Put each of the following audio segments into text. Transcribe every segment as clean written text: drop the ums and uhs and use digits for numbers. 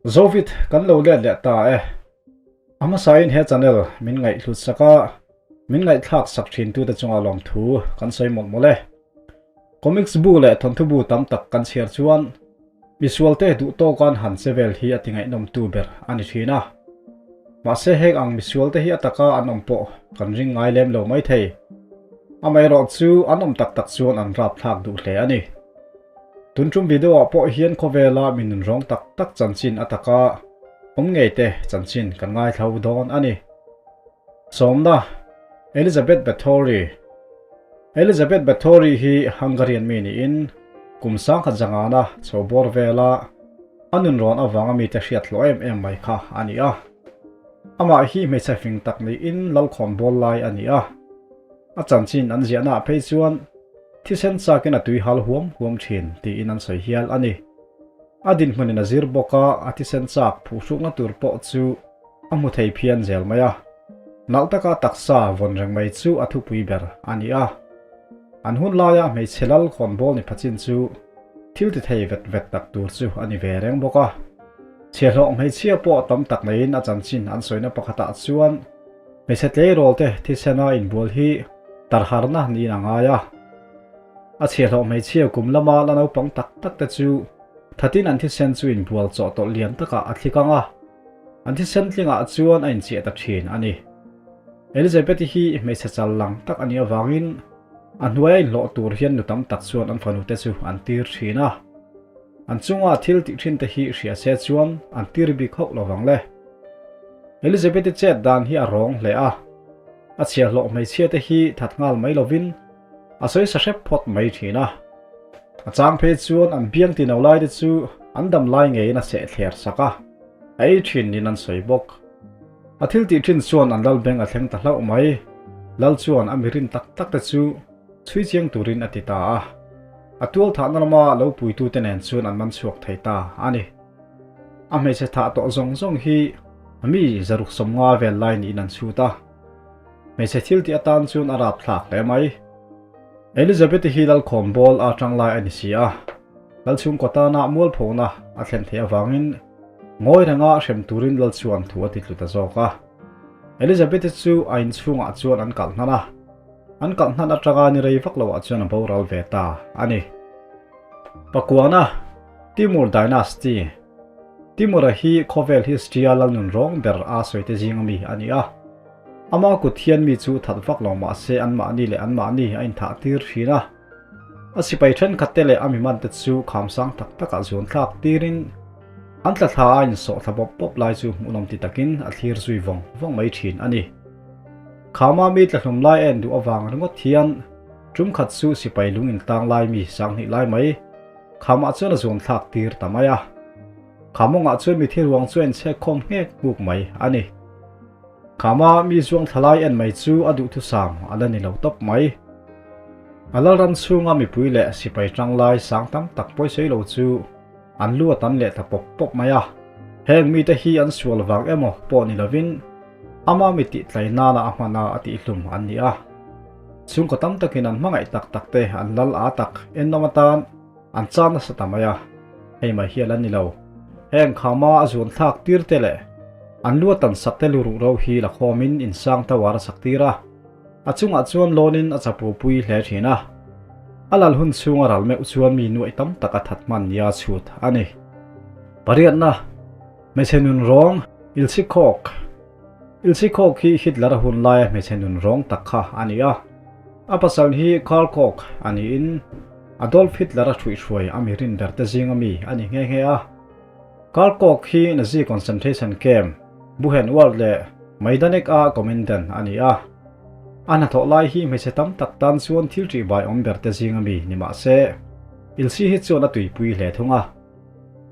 Zovit kan lo let leh ta e. A hmasain he channel min ngaihhlut sak a, min ngaihthlak sak thintute chunga lawmthu kan sawi mawlh mawlh e. Comics bu leh thawnthu bu tam tak kan chhiar chuan misualte duh tawkan han che vel hi a ti ngaihnawmtu ber a ni thin a. Mahse heng ang misualte hi a taka an awm pawh kan ring ngai lem lo maithei. Amaherawh chu an awm tak tak chuan an rapthlak duh hle a ni. Tun tum video ah pawh hian khawvela mi nunrawng tak tak chanchin a taka awm ngei te chanchin kan ngaithlo dawn a ni. Sawmna, Elizabeth Bathory Elizabeth Bathory hi Hungarian mi niin kum sangkhat zangana chho bawr vela a nunrawn avanga mite hriat hlawh em em mai kha a ni a. Amah hi hmeichhe fing tak niin lalkhawn bawl lai a ni a. A chanchin an ziahna ah phei chuan thisen chakin a tui hal huam huam thin tiin an sawi hial a ni. A dinhmunin a zir bawk a, a thisen chak phuhhrukna tur pawh chu a hmu thei phian zel mai a. Nalh taka taksa vawn reng mai chu a thupui ber a ni a. An hun laia hmeichhe lal khawnbawl ni phachin chu thil ti thei vet vet tak tur chu a ni ve reng bawk a. Chhiahhlawh hmeichhia pawh tam tak neiin a chanchin an sawina pakhatah chuan Hmeichhe tleirawl te thisena inbual hi tarharna niin a ngai a. A chhiahhlawh hmeichhia kum lama la naupang tak tak te chu thatin an thisen chu inbual chawhtawlh lian takah a thlik ang a, an thisen tlingah chuan a inchiah ta thin a ni. Elizabeth-i hi hmeichhe chal lang tak a nih avangin a hnuaia inhlawh tur hian nu tam tak chuan an fanute chu an tir thin a. An chunga thil tih thin te hi hria se chuan an tir bik hauh lo vang le. Elizabeth-i chet dan hi a rawng hle a, a chhiahhlawh hmeichhia te hi that nghal mai lovin a sawi sa hrep phawt mai thin a. A chang phei chuan an biang ti no lai te chu an dam lai ngeiin a seh thler sak a, a ei thin niin an sawi bawk. A thil tih thin chuan an lal beng a thleng ta hlauh mai, lal chuan a mirin tak tak te chu chhui chiang turin a ti ta a, a tual thahna lama lo puitute nen chuan an man chhuak thei ta a ni. A hmeichhe thah tawh zawng zawng hi mi zaruk 50 vel lai niin an chhut a, hmeichhe thil tih atan chuan a rapthlak hle mai. Elizabeth-i hi Lalkhawm bawl a tang lai a ni si a, Lalchhungkaw tana mualphona a thlen theih avangin ngawi renga hrem turin Lal chuan thu a ti tlu ta zawk a. Elizabeth-i chu a inchhungah chuan an kalh hnan a, an kalh hnan atanga ni rei vak loah chuan a boral ve ta a ni. Pakuana. Timur Dynasty, Timur-a hi khawvel history-a lalnun rawng ber a sawite zinga mi a ni a. Ama kut hian mi chu that vak lo mah se anmahni leh anmahni a inthah tir thin a. A sipai thenkhatte leh a mimante chu kham sang tak takah zuan thlak tirin an tla thla a insawh thla bawp bawp lai chu hmuhnawm ti takin a thlir zui vawng vawng mai thin a ni. Khama mi tla hlum lai en duh avang ringawt hian tum khat chu sipai lung intang lai mi sanghnih lai mai Khamah chuan a zuam thlak tir ta mai a. Khamawngah chuan mi thiruang chu a inchhek khawm nghek nghuk mai a ni. Khama mi zuang thlalai en mai chu a duhthusam a la ni lo tawp mai. A lalram chhunga mipui leh sipai tanglai sang tam tak pawisawi lo chu an lu a tan leh ta pawp pawp mai a. Heng mite hi an sual vang emaw pawh ni lovin ama mi tihtlai nana a hmana a tihhlum an ni a. Chhungkaw tam takin an hmangaih tak tak te an lal a tak ennawm atan an chan nasa ta mai a, hei mai hial an ni lo. Heng khama a zuan thlak tir te leh an lu a tan sak te lu ruh ro hi la khawmin insang tower a sak tir a, a chungah chuan lawnin a chapo pui hle thin a. A lal hun chhunga ral meuh chuan mi nuaih tam tak a that hman nia chhut a ni. Pariatna, Hmeichhe nun rawng, Ilchhikhawk. Ilchhikhawk hi Hitler a hun laia hmeichhe nun rawng tak kha a ni a. A pasal hi Karl Koch a niin Adolf Hitler a hruihhruai a mi rin ber te zinga mi a ni nghe nghe a. Karl Koch hi Nazi concentration camp Buchenwald leh Majdanek a commandant a ni a. A hnathawh lai hi hmeichhe tam tak tan chuan thil ṭihbai awm ber te zinga mi ni mah se, Ilsi hi chuan a tuipui hle thung a.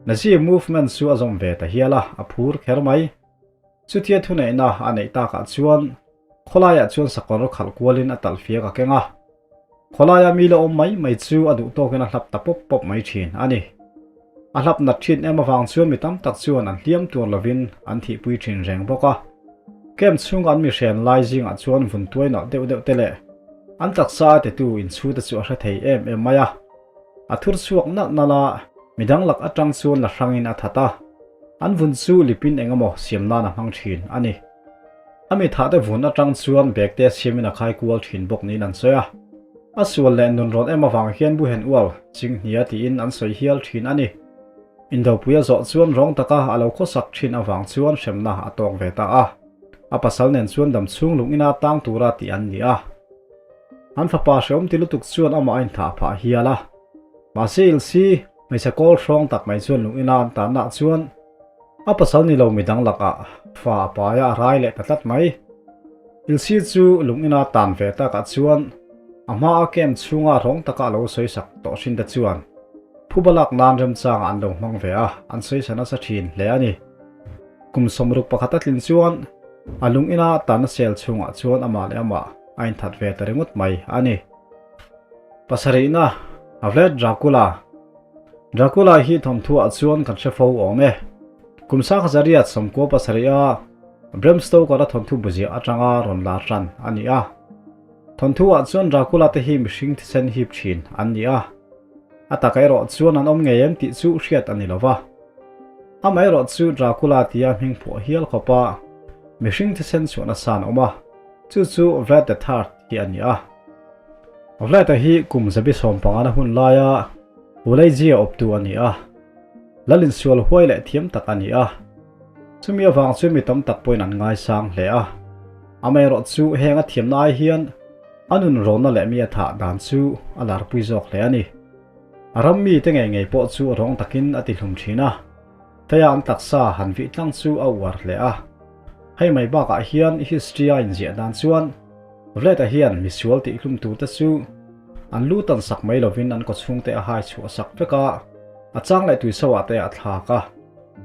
Nazi movement chu a zawm ve ta hial a, a phur kher mai. Chutia thuneihna a neih takah chuan khawlaiah chuan sakawr khalh kualin a talh fiak a keng a. Khawlaia mi la awm mai mai chu a duh tawkin a hlap ta pawp pawp mai thin a ni. A hlap nat thin em avang chuan mi tam tak chuan an hliam tur lovin an thihpui thin reng bawk a. Camp chhunga an mihren lai zingah chuan vun tuai nalh deuh deuh te leh an taksa a titu inchhute chu a hre thei em em mai a. A thur chhuak nalh nalh a, midang lak atang chuan la hrangin a that a. An vun chu lipin eng emaw siam nan a hmang thin a ni. A mi thahte vun atang chuan bag te siamin a khai kual thin bawk niin an sawi a. A sual leh nunrawn em avang hian buhen ual chinghnia tiin an sawi hial thin a ni. Indopui a zawh chuan rawng taka a lo khawsak thin avang chuan hremna a tawk ve ta a. A pasal nen chuan damchhung lung ina tang tura tih an ni a. An fapa hrehawm ti lutuk chuan amah a inthah phah hial a. Mahse Ilsi, hmeichhe kawl hrawng tak mai chuan lung ina an tanna chuan a pasal ni lo midang lakah fa a pai a, a rai leh ta tlat mai. Ilsi chu lung ina tan ve takah chuan a hma a camp chhunga rawng taka a lo sawi sak tawh hrin te chuan phuba lak nan remchangah an lo hmang ve a, an sawi sa nasa thin hle a ni. Kum 61 a tlin chuan a lung ina tanna sel chhungah chuan amah leh amah a inthat ve ta ringawt mai a ni. Pasarihna, Vlad Dracula Dracula hi thawmthuah chuan kan hre fo awm e. Kum sangkhat 97 a Bram Stoker-a thawnthu buziah atanga rawn lar tan a ni a. Thawnthuah chuan Dracula te hi mihring thisen hip thin an ni a. A tak erawh chuan an awm ngei em tih chu hriat a ni lo va. Amaherawh chu Dracula tia hming phuah hial khawpa mihring thisen chhuahna san a awm a, chu chu Vlad the Third hi a ni a. Vlad-a hi kum 75 na hun laia Wallachia awptu a ni a, lal insual huai leh thiam tak a ni a. Chumi avang chuan mi tam tak pawhin an ngaisang hle a. Amaherawh chu heng a thiamna ai hian a nun rawnna leh mi a thah dan chu a larpui zawk hle a ni. A ram mite ngei ngei pawh chu rawng takin a tihlum thin a, Feia an taksa han vih tlang chu a uar hle a. Hei mai bakah hian history a inziah dan chuan Vlad-a hian misual tihhlum turte chu an lu tan sak mai lovin an kawchhungte a hai chhuah sak vek a, a chang leh tuiso ah te a thlak a.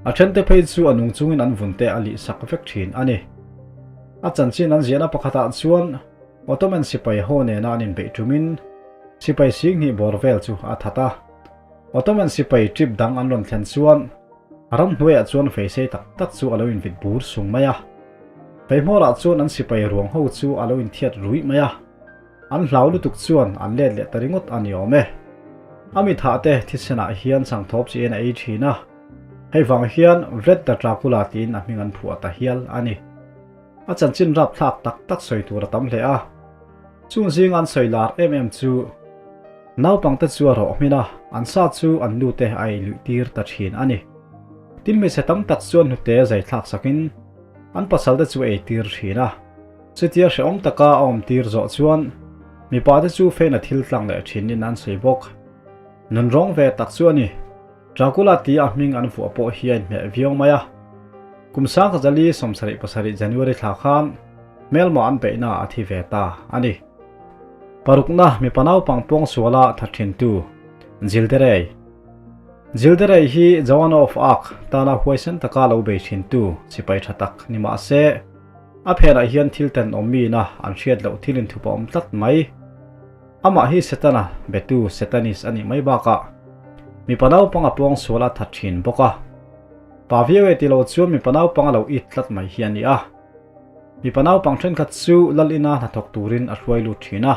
A thente phei chu a nung chungin an vunte a lih sak vek thin a ni. A chanchin an ziahna pakhatah chuan Ottoman sipai ho nena an inbeih tumin sipai singhnih bawr vel chu a that a. Ottoman sipai trip dang an rawn thlen chuan ramhnuaiah chuan feisei tak tak chu a lo invit bur sung mai a. Feihmawrah chuan an sipai ruang ho chu a lo inthiat ruih mai a. An hlau lutuk chuan an let leh ta ringawt a ni awm e. A mi thah te thisenah hian changthawp chi en a ei thin a. Hei vang hian Vlad the Dracula tiin a hming an phuah ta hial a ni. A chanchin rapthlak tak tak sawi tur a tam hle a. Chung zinga an sawi lar em em chu naupangte chu a rawh hmin a, an sa chu an nute a ei luih tir ta thin a ni. Tin hmeichhe tam tak chuan hnute zai thlak sakin an pasalte chu a ei tir thin a. Chutia hrehawm taka a awm tir zawh chuan mipate chu feina thil tlang leh thinin an sawi bawk. Nunrawng ve tak chu a ni. Dracula tia a hming an vuah pawh hi a inhmeh viau mai a. Kum 1077 January thla khan hmelma an beihna a thi ve ta a ni. Parukna mipa naupang pawngsuala tha thintu Gilderey Gilderey hi Joan of Arc tana huaisen taka lo bei thintu sipai tha tak ni mah se a phenah hian thil tenawm mina an hriat loh thil inthup a awm tlat mai. Amah hi Setana betu Satanist a nih mai bakah mipa naupang a pawngsual a that thin bawk a. Pa viau e ti lo chuan mipa naupang a lo it tlat mai hi a ni a. Mipa naupang thenkhat chu lal ina hnathawk turin a hruai lut thin a.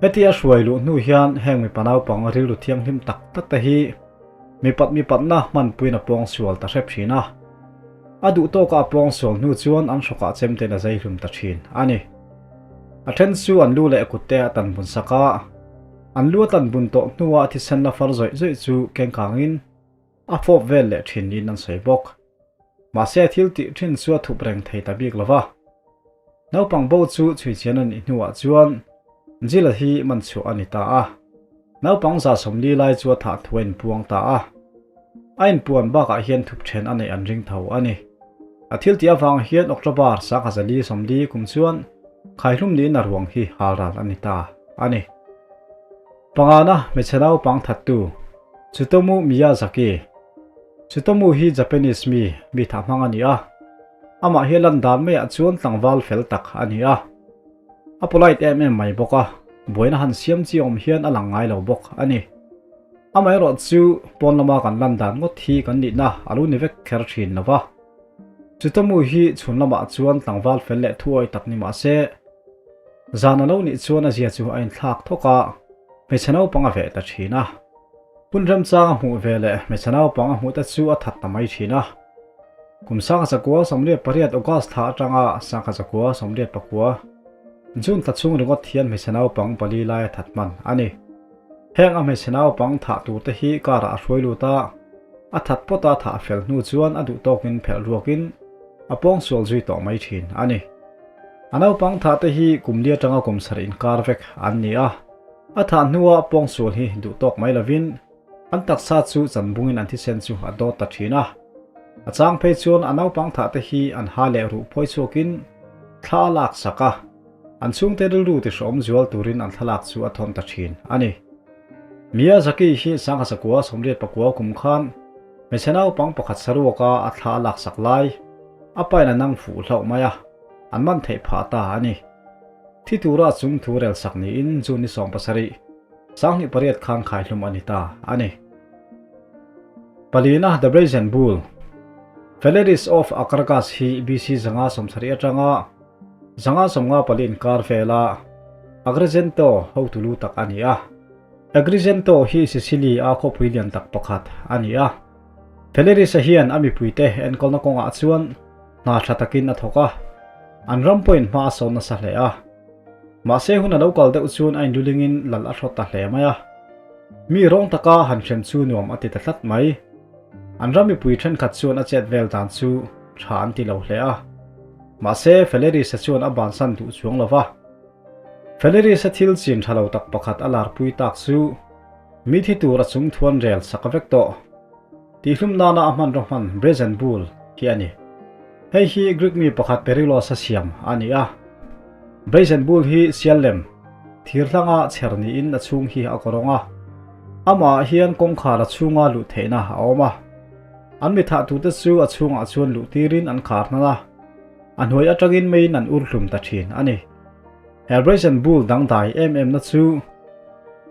Heti a hruai luh hnu hian heng mipa naupang rilru thianghlim tak tak te hi mipat mipatna hmanpuiin a pawngsual ta hrep thin a. A duh tawka a pawngsual hnu chuan an hrawkah chemten a zei hlum ta thin a ni. A then chu an lu leh kutte a tan bun sak a, an lu a tan bun tawh hnuah thisen la far zawih zawih chu keng kangin a fawp vel leh thin niin an sawi bawk. Mahse a thil tih thin chu a thup reng thei ta bik lo va. Naupang bo chu chhuichian a nih hnuah chuan Jill-a hi man chhuah a ni ta a. Naupang 40 lai chu a thah thu a inpuang ta a. A inpuan bakah hian thup then a neih an ring tho a ni. A thil tih avang hian October 1040 kum chuan khaihlum niin a ruang hi halral a ni ta a ni. Pangana hmeichhe naupang thattu Tsutomu Miyazaki Tsutomu hi Japanese mi, mi thah hmang a ni a. Amah hi lan dan maiah chuan tlangval fel tak a ni a. A polite em em mai bawk a, buaina han siam chi awm hian a lang ngai lo bawk a ni. Amaherawh chu pawn lama kan lan dan ngawt hi kan nihna a lo ni vek kher thin lo va. Chutamu hi chhun lamah chuan tlangval fel leh thuawi tak ni mah se, zan a lo nih chuan a zia chu a inthlak thawk a, hmeichhe naupang a veh ta thin a. Hun remchang a hmuh ve leh hmeichhe naupang a hmuh te chu a that ta mai thin a. Kum 1818 August thla atanga 1889 June thla chhung ringawt hian hmeichhe naupang pali lai a that hman a ni. Heng a hmeichhe naupang thah tur te hi car ah a hruai lut a, a that pawt a thah fel hnu chuan a duh tawkin phelh ruakin a pawngsual zui tawh mai thin a ni. A naupang thah te hi kum li atanga kum sarih inkar vek an ni a. A thah hnua pawngsual hi duh tawk mai lovin an taksa chu chanbungin an thisen chu a dawt ta thin a. A chang phei chuan a naupang thah te hi an ha leh ruh phawi chhuakin thla a lak sak a, an chhungte rilru ti hrawm zual turin an thlalak chu a thawn ta thin a ni. Miyazaki hi Sangha 89 kum khan hmeichhe naupang pakhat saruaka a thla a lak sak lai a pain a nang fuh hlauh mai a, an man theih phah ta a ni. Thi tura chung thu rel sak niin June ni 17, 28 khan khaihlum a ni ta a ni. Palina The Brazen Bull, Phalaris of Akragas hi BC 570 atanga 554 inkar vela Agrigento hotu lu tak a ni a. Agrigento hi Sicily a khawpui lian tak pakhat a ni a. Phalaris-a hian a mipuite enkawlna kawngah chuan hna tha takin a thawk a, an ram pawhin hma a sawn nasa hle a. Mahse hun a lo kal deuh chuan a inlulingin lal a hrawt ta hle mai a. Mi rawng taka han hrem chu nuam a ti ta tlat mai. An ram mipui thenkhat chuan a chet vel dan chu tha an ti lo hle a. Mahse Phalaris-a chuan a bansan duh chuang lo va. Phalaris-a thil chin tha lo tak pakhat a larpui tak chu mi thi tur a chung thuan rel sak vek tawh. Tihlum nana a hmanraw hman Brazen Bull hi a ni. Hei hi Greek mi pakhat Perilos a siam a ni a. Brazen Bull hi sial lem, thir hlanga chher niin a chhung hi a kawrawng a. Amah hian kawngkhar a chhunga luh theihna a awm a. An mi thahtute chu a chhungah chuan luh tirin an khar hnan a, a hnuai atangin meiin an ur hlum ta thin a ni. He Brazen Bull dangdai em emna chu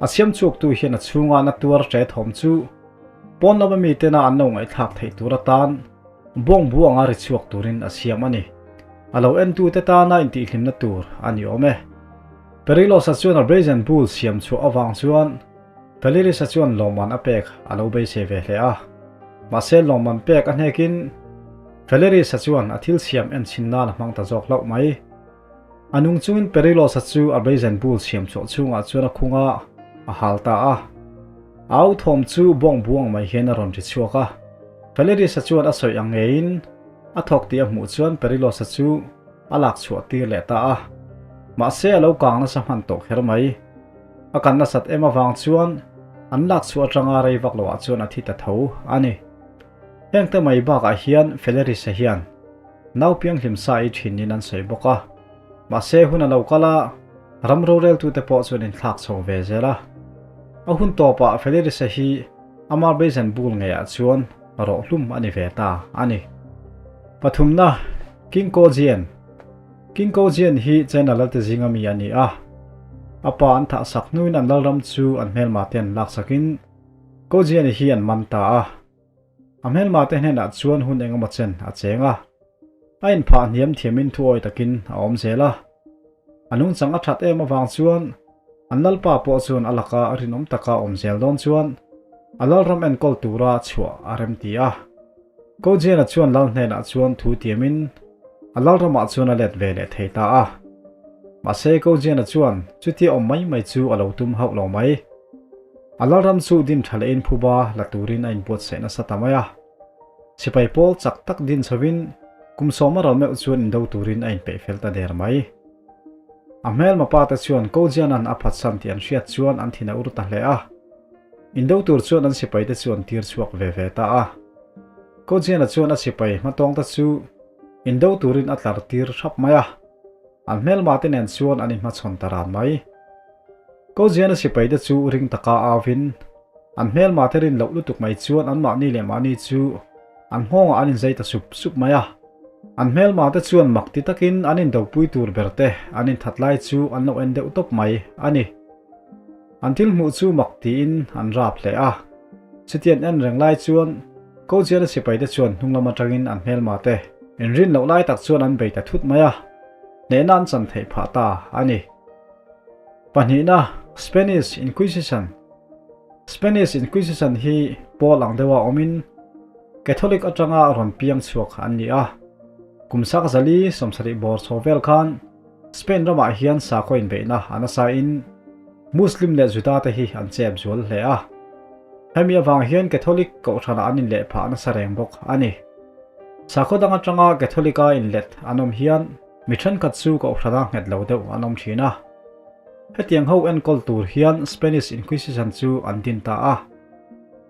a siam chhuaktu hian a chhunga na tuar ṭe thawm chu Pawn lama mitena an lo ngaihthlak theih tur atan bawng bu anga ri chhuak turin a siam a ni. A lo entute tana intihhlimna tur a ni awm e. Perilosa chuan a Brazen Bull siam chhuah avang chuan Phaliris-a chuan lawmman a pek a lo beisei ve hle a. Mahse lawmman pek a hnekin Phaliris-a chuan a thil siam enchhin nan a hmang ta zawk hlauh mai. A nung chungin Perilosa chu a Brazen Bull siam chhuah chhungah chuan a khung a, a hal ta a. A au thawm chu bawng buang mai hian a rawn ri chhuak a. Phaliris-a chuan a sawi ang ngeiin a thawk tih a hmuh chuan Perilosa chu a lak chhuah tir leh ta a. Mahse a lo kang nasa hman tawh kher mai. A kan nasat em avang chuan an lak chhuah atanga rei vak loah chuan a thi ta tho a ni. Hengte mai bakah hian Phaliris-a hian Nau pianghlim sa ei thin in an sawi bawk a, mahse hun a lo kal a, ram roreltute pawh chuan inthlak chho ve zel a. A hun tawpah Phaliris-a hi ama Brazen Bull ngeiah chuan rawhhlum a ni ve ta a ni. Pathumna, King Koujian King Koujian hi China lalte zinga mi a ni a, a pa an thahsak hnuin an lalram chu an hmelmate an laksakin Koujian-i hi an man ta a. A hmelmate hnenah chuan hun engemaw chen a cheng a, a inphah hniam thiamin thuawi takin a awm zel a. A nungchang a that em avang chuan an lalpa pawh chuan a laka rinawm taka awm zel dawn chuan a lalram enkawl tura chhuah a remti a. Kojiana chuan lal hnenah chuan thu tiamin a lalramah chuan a let ve leh thei ta a. Mahse Kojiana chuan chutia awm mai mai chu a lo tum hauh lo mai. A lalram chu din tha lehin phuba la turin a inbuatsaih nasa ta mai a. Sipai pawl chak tak din chhovin kum sawma ral meuh chuan indo turin a inpeih fel ta der mai. A hmelma pa te chuan Kojianan a phatsan tih an hriat chuan an thin a ur ta hle a. Indo tur chuan an sipai te chu an tir chhuak ve ve ta a. Kojiana chuan a sipai hmatawng te chu indo turin a tlar tir hrap mai a. An hmelma te nen chuan an inhmachhawn ta ran mai. Koziana sipai te chu ring taka auvin, an hmelma te rin loh lutuk mai chuan anmahni leh mahni chu an nghawngah an inzei ta sup sup mai a. An hmelma te chuan mak ti takin an indopui tur ber te an inthat lai chu an lo en deuh tawp mai a ni. An thil hmuh chu mak tiin an rap hle a. Chutian en reng lai chuan Koziana sipai te chuan hnunglam atangin an hmelma te inrin loh lai tak chuan an bei ta thut mai a, hnehna an chan theih phah ta a ni. Pahnihna, Spanish Inquisition. Spanish Inquisition hi pawl ang deuha awmin Catholic atanga rawn piang chhuak an ni a. Kum 1040 70 bawr chho vel khan Spain ramah hian sakhaw inbeihna a nasa in Muslim leh Juda te hi an chep zual hle a. Hemi avang hian Catholic kohhranah an inleh phah nasa reng bawk a ni. Sakhaw dang atanga Catholic-a inlet an awm hian mi thenkhat chu kohhrana nghet lo deuh an awm thin a. Hetiang ho enkawl tur hian Spanish Inquisition chu an din ta a.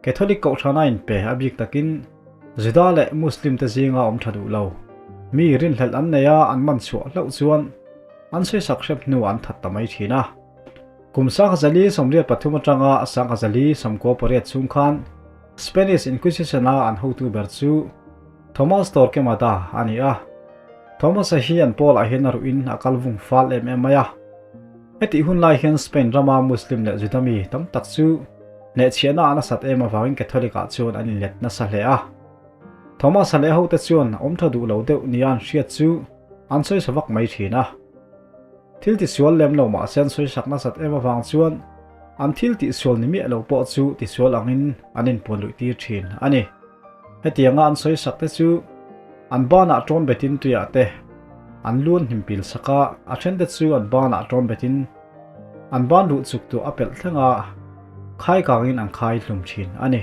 Catholic kohhrana inpe a bik takin Juda leh Muslim te zinga awm tha duh lo. Mi rinhlelh an nei a, an man chhuah hlauh chuan an sawisak hrep hnu an that ta mai thin a. Kum 1083 atanga 1098 chhung khan Spanish Inquisition a an hotu ber chu Thomas Torquemada a ni a. Thomas-a hi an pawlah hian a ruhin a kal vung fal em em mai a. Hetih hun lai hian Spain rama Muslim leh Juda mi tam tak chu hnehchhiahna a nasat em avangin Catholic-ah chuan an inlet nasa hle a. Thomas-a leh hote chuan awm tha duh lo deuh nia an hriat chu an sawisa vak mai thin a. Thil tisual lem lo mahse an sawisak nasat em avang chuan an thil tihsual ni miah lo pawh chu tisual angin an inpuan luih tir thin a ni. Hetianga an sawisak te chu an banah tawn betin tuiah te an lu an hnimpil sak a, a thente chu an banah tawn betin an ban ruh chuk tuah a pelh thleng a, khai kangin an khai hlum thin a ni.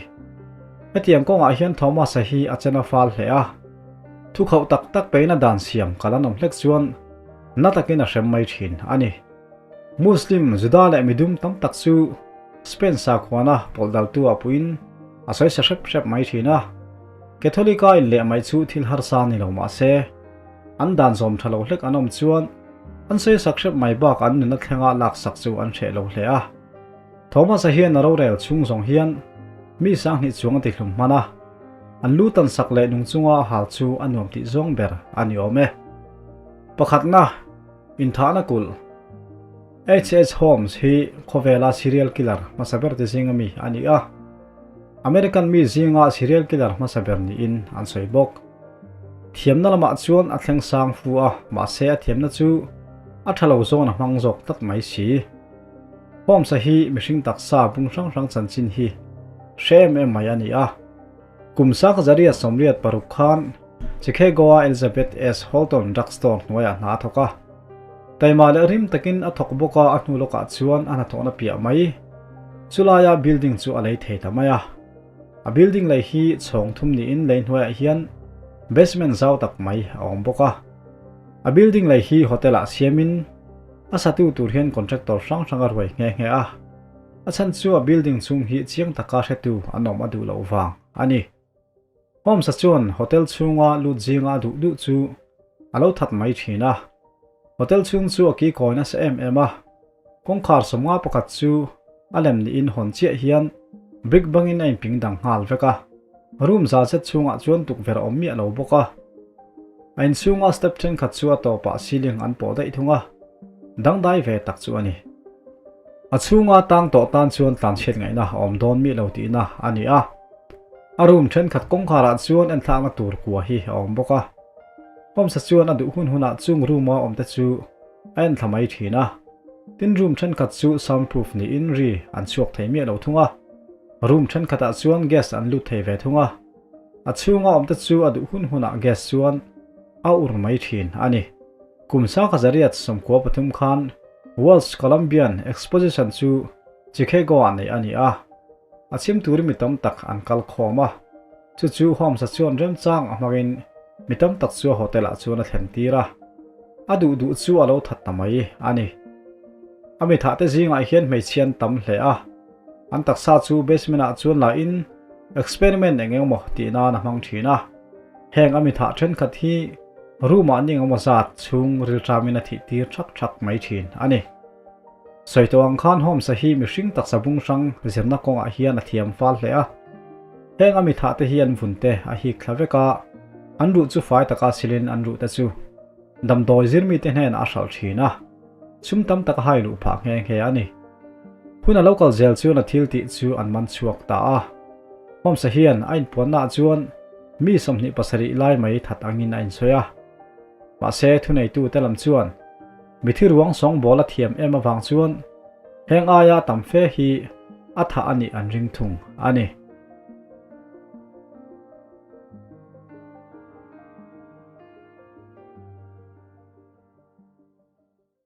Hetiang kawngah hian Thomas-a hi a chen a fal hle a, thukhauh tak tak peina dan siam kal an awm hlek chuan na takin a hrem mai thin a ni. Muslim, Juda leh midum tam tak chu Spain sakhuana pawlh daltu ah puiin a sawi sa hrep hrep mai thin a. Catholic-a inleh mai chu thil harsa ni lo mah se, an dan zawm tha lo hlek an awm chuan an sawi sak hrep mai bak an nuna thlenga laksak chu an hreh lo hle a. Thomas-a hian a rorel chhung zawng hian mi sanghnih chuang a tihlum hman a, an lu tan sak leh nung chunga a hal chu a nuam tih zawng ber a ni awm e. Pakhatna, Inthahna kulh. H.H. Holmes hi khawvela serial killer hmasa ber te zinga mi a ni a. American mi zinga serial killer hmasa ber niin an sawi bawk. Thiamna lamah chuan a thleng sang fu a, mahse a thiamna chu a tha lo zawn a hmang zawk tlat mai si. Holmes-a hi mihring taksa bung hrang hrang chanchin hi hre em em mai a ni a. Kum 1886 khan Chicago-a Elizabeth S. Holton Drugstore hnuaiah hna a thawk a. Taima leh rim takin a thawk bawk a, a hnu lawkah chuan a hnathawhna piah mai. Chulaia building chu a lei thei ta mai a. A building lei hi chhawng thum niin lei hnuaiah hian basement zau tak mai a awm bawk a. A building lei hi hotel-ah siamin a satu tur hian contractor hrang hrang a ruai nghe nghe a. A chhan chu a building chhung hi chiang taka hretu an awm a duh loh vang a ni. Holmes-a chuan hotel chhunga lut zinga a duh duh chu a lo that mai thin a. Hotel chhung chu a kikawi nasa em em a, kawngkhar sawmnga pakhat chu a lem niin hawn chiah hian brick bangin a inping dang nghal vek a. Room za zet chhungah chuan tukverh a awm miah lo bawk a. A inchhunga step thenkhat chu a tawpah ceiling an pawh daih thung a, dangdai ve tak chu a ni. A chhunga tang tawh tan chuan tlanchhiat ngaihna a awm dawn miah lo tihna a ni a. A room thenkhat kawngkharah chuan enthlakna tur kua hi a awm bawk a. Holmes-a chuan a duh hun hunah chung room-a awmte chu a enthla mai thin a. Tin room thenkhat chu soundproof niin ri an chhuak thei miah lo thung a. Room thenkhatah chuan gas an lut thei ve thung a. A chhunga awmte chu a duh hun hunah gas chuan a ur mai thin a ni. Kum 1993 khan World's Columbian Exposition chu Chicago-ah neih a ni a. A chhim turin mi tam tak an kal khawm a, chu chu Holmes-a chuan remchang a hmangin mi tam tak chu a hotel-ah chuan a thlen tir a, a duh duh chu a lo that ta mai a ni. A mi thahte zingah hian hmeichhia an tam hle a, an taksa chu basement-ah chuan la in experiment eng eng emaw tih nan a hmang thin a, heng a mi thah thenkhat hi room-ah ni eng emaw zat chhung rilṭamin a thih tir thak thak mai thin a ni. Sawi tawh ang khan Holmes-a hi mihring taksa bung hrang zirna kawngah hian a thiam fal hle a. Heng a mithah te hi an vun te a hik thla vek a, an ruh chu fai taka silin an ruh te chu damdawi zirmi te hnenah a hralh thin a, sum tam tak a hai luh phah nghe nghe a ni. Hun a lo kal zel chuan a thil tih chu an man chhuak ta a. Holmes-a hian a inpuannaah chuan mi 27 lai mai that angin a insawi a. Mahse thuneitu te lam chuan Mithi ruang sawngbawl a thiam em avang chuan heng aia tam fe hi a thah a nih an ring thung a ni.